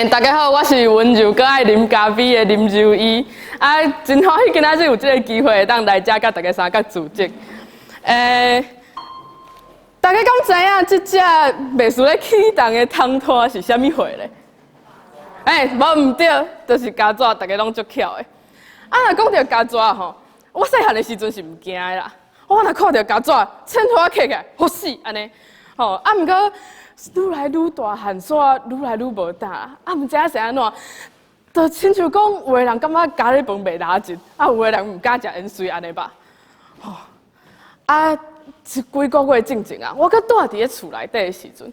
大家好，我是溫柔閣愛啉咖啡的林柔伊。啊，真歡喜今仔日有這个機會，會當來遮佮大家相佮組織。大家敢知影這隻袂輸咧啟動的窗拖是啥物貨咧？無毋對，就是虼蛇，大家攏足巧的。啊，若講著虼蛇吼，我細漢的時陣是毋驚的啦。我若看著虼蛇，千拖仔起來，予死按呢。吼，啊，毋過愈來愈大漢，煞愈來愈無膽。啊，毋知影是按怎，就親像講有的人感覺咖喱飯袂垃圾，啊，有的人毋敢食芫荽按呢吧。吼，啊，這幾个月進前啊，我閣蹛佇咧厝內底的時陣，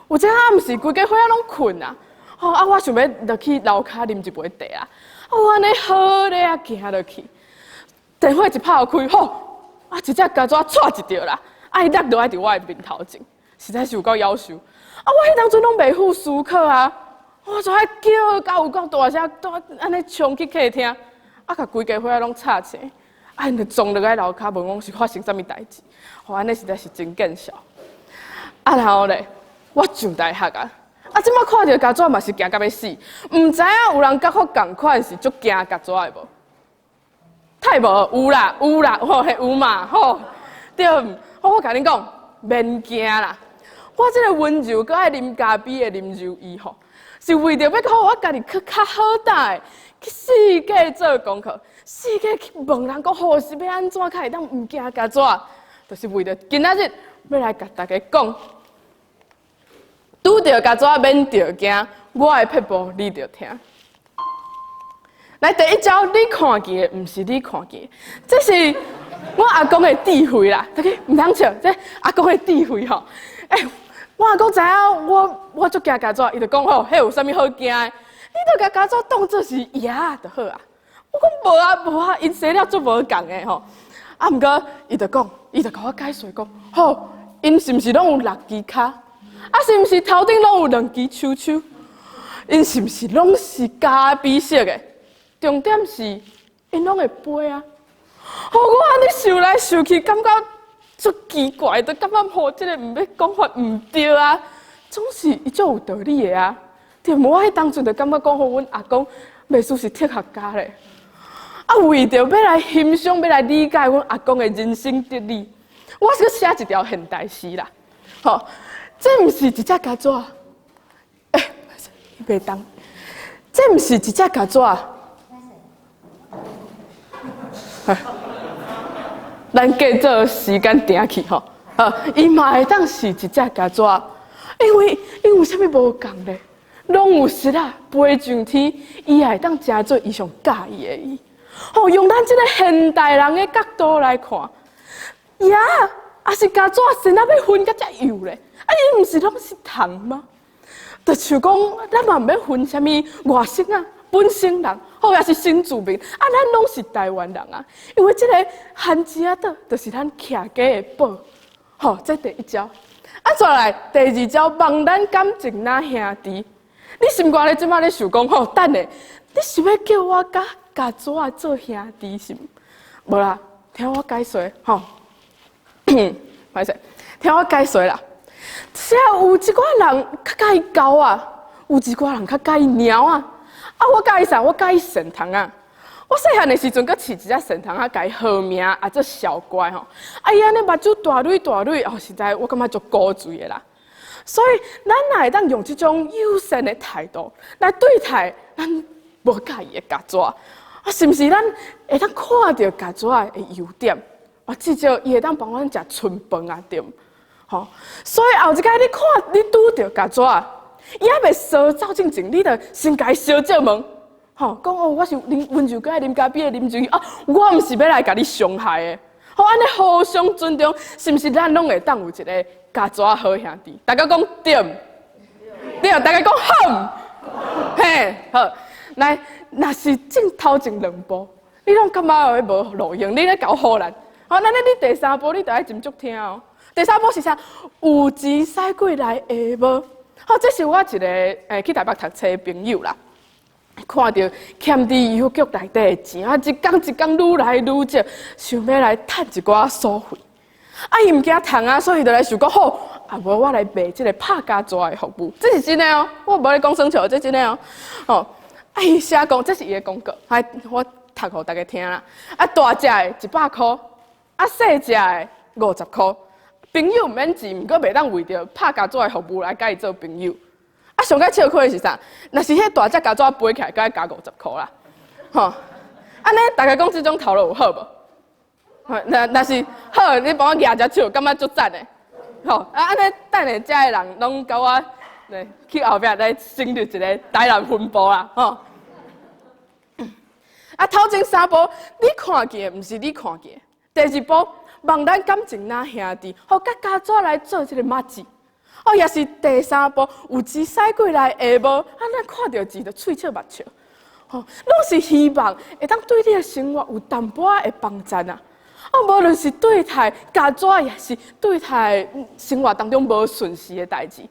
有一暗時規家伙仔攏睏啊，吼啊，我想欲落去樓跤啉一杯茶啊，啊，我按呢好咧啊行落去，電火一拍開，吼，啊，一隻虼蛇掣一著啦，啊，伊落落來佇我的面頭前，實在是有夠夭壽。啊，我彼當陣攏袂赴思考啊，我就愛叫甲有夠大聲，按呢衝去客廳，啊，共規家伙仔攏吵醒。啊！𪜶就衝落來樓跤問講是發生啥物代誌，吼，按呢實在是真見笑。啊，然後咧，我上大學啊，啊，這擺看著虼蛇嘛是驚甲欲死，毋知影有人佮我仝款是足驚虼蛇的無？太無，有啦，有啦，吼，嘿有嘛，吼，對，好，我共恁講，免驚啦。我這个溫柔閣愛啉咖啡的林柔伊吼，是為著欲予我家己閣較好膽的去四界做功課，四界去問人講，吼是欲按怎較會當毋驚虼蛇，就是為著今仔日欲來共大家講，拄著虼蛇免著驚，我的撇步你著聽。來，第一招，你看見的毋是你看見的，這是我阿公的智慧啦。大家毋通笑，這阿公的智慧吼。我阿公知影我足驚虼蛇，伊就講吼，彼有啥物好驚的？你著共虼蛇當做是蠍仔就好啊。我講無啊無啊，𪜶生了足無仝的吼。啊，毋過伊就講，伊就共我解說講，吼，𪜶是毋是攏有六支跤？啊，是毋是頭頂攏有兩支鬚鬚？𪜶是毋是攏是咖啡色的？重點是，𪜶攏會飛啊！吼，我按呢想來想去，感覺足奇怪，就感覺吼，這个毋欲講法毋對啊，總是伊足有道理的啊。對無？我彼當陣就感覺講，吼，阮阿公袂輸是哲學家咧。啊，為著欲來欣賞，欲來理解阮阿公的人生哲理，我閣寫一條現代詩啦。吼，這毋是一隻虼蛇，伊袂動。這毋是一隻虼蛇。咱叫做時間定去吼，伊嘛會當是一隻虼蛇，因為𪜶有啥物無仝咧？攏有翼仔，飛上天，伊也會當成做伊上佮意的伊。吼，用咱這个現代人的角度來看，蠍抑是虼蛇，先仔欲分甲遮幼咧？啊，𪜶毋是攏是蟲嗎？就像講，咱嘛毋免分啥物外省啊、本省人，吼，抑是新住民，啊，咱攏是台灣人啊。因為這个番薯仔島就是咱徛家的寶，吼，這第一招。啊，再來第二招，望咱感情若兄弟。你心肝咧這擺咧想講，吼，等下，你是欲叫我佮虼蛇做兄弟是毋？無啦，聽我解說，吼，歹勢，聽我解說啦。這有一寡人較佮意狗啊，有一寡人較佮意貓啊。啊，我佮意啥？我佮意鱔蟲仔。我細漢的時陣，閣飼一隻鱔蟲仔，共伊號名啊做小乖吼。啊，伊按呢目睭大蕊大蕊，哦，實在我感覺足古錐的啦。所以，咱若會當用這種友善的態度來對待咱無佮意的虼蛇，啊，是毋是咱會當看著虼蛇的優點？啊，至少伊會當幫阮食春飯啊，對毋？吼，所以後一擺你看你拄著虼蛇，伊猶未踅走進前，你就先共伊相借問，吼，講哦，我是啉溫柔閣愛啉咖啡的林柔伊啊，我毋是欲來共你傷害的，吼，按呢互相尊重，是毋是咱攏會當有一个虼蛇好兄弟？大家講對毋？對，大家講好。嘿，好，來，若是進頭前兩步，你攏感覺無路用，你咧共我唬爛。好，那你第三步你著愛斟酌聽哦。第三步是啥？有錢使過來下無？好，這是我一个去台北讀冊的朋友啦，看著欠佇郵局內底的錢，啊，一工一工愈來愈少，想欲來趁一寡所費。啊，伊毋驚蟲啊，所以就來想講，好，啊無我來賣這个拍膠紙的服務，這是真的哦，我無咧講耍笑，這真的哦。吼，啊，伊寫講這是伊的廣告，啊，我讀予大家聽啦。啊，大隻的100箍，啊，細隻的50箍。朋友毋免錢，毋過袂當為著拍膠紙的服務來佮伊做朋友。啊，上蓋笑虧的是啥？若是彼大隻膠紙飛起來，閣愛加五十箍啦。吼，按呢大家講這種頭路有好無？若是好，你幫我舉隻手，感覺足讚的。吼，啊，按呢等下遮的人攏佮我來去後壁來成立一個台南分部啦，吼。啊，頭前三步你看見的，毋是你看見的。第二步，望咱感情若兄弟，予佮膠紙來做這个麻吉。哦，也是第三步，有錢使過來下無，啊，咱看著錢就喙笑目笑。吼，攏是希望會當對你的生活有淡薄仔的幫助啊。啊，無論是對待膠紙，抑是對待生活當中無順時的代誌，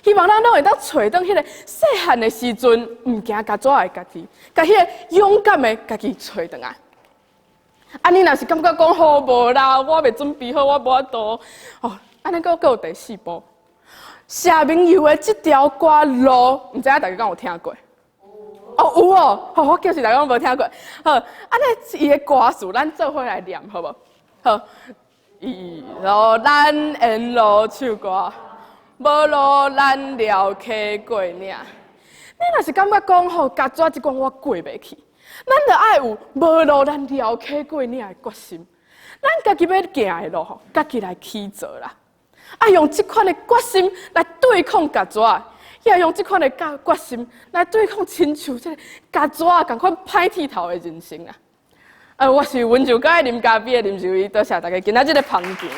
希望咱攏會當揣轉彼个細漢的時陣，毋驚膠紙的家己，共彼个勇敢的家己揣轉來。啊，你若是感覺講好無啦，我未準備好，我無法度。哦，按呢閣閣有第四步，謝明佑的這條歌路，毋知影大家敢有聽過？哦，有哦，好，我叫是大家攏無聽過。好，按呢伊的歌詞，咱做伙來念，好無？好，一路咱沿路唱歌，無路咱寮溪過嶺。你若是感覺講吼，膠紙這關我過袂去，咱著愛有無路咱寮溪過嶺的決心。咱家己欲行的路吼，家己來起做啦。啊，用這款的決心來對抗膠紙，也用這款的決心來對抗親像這个膠紙仝款歹鐵頭的人生啊！我是溫柔佮愛啉咖啡的林秀儀，多謝大家今仔日的捧場。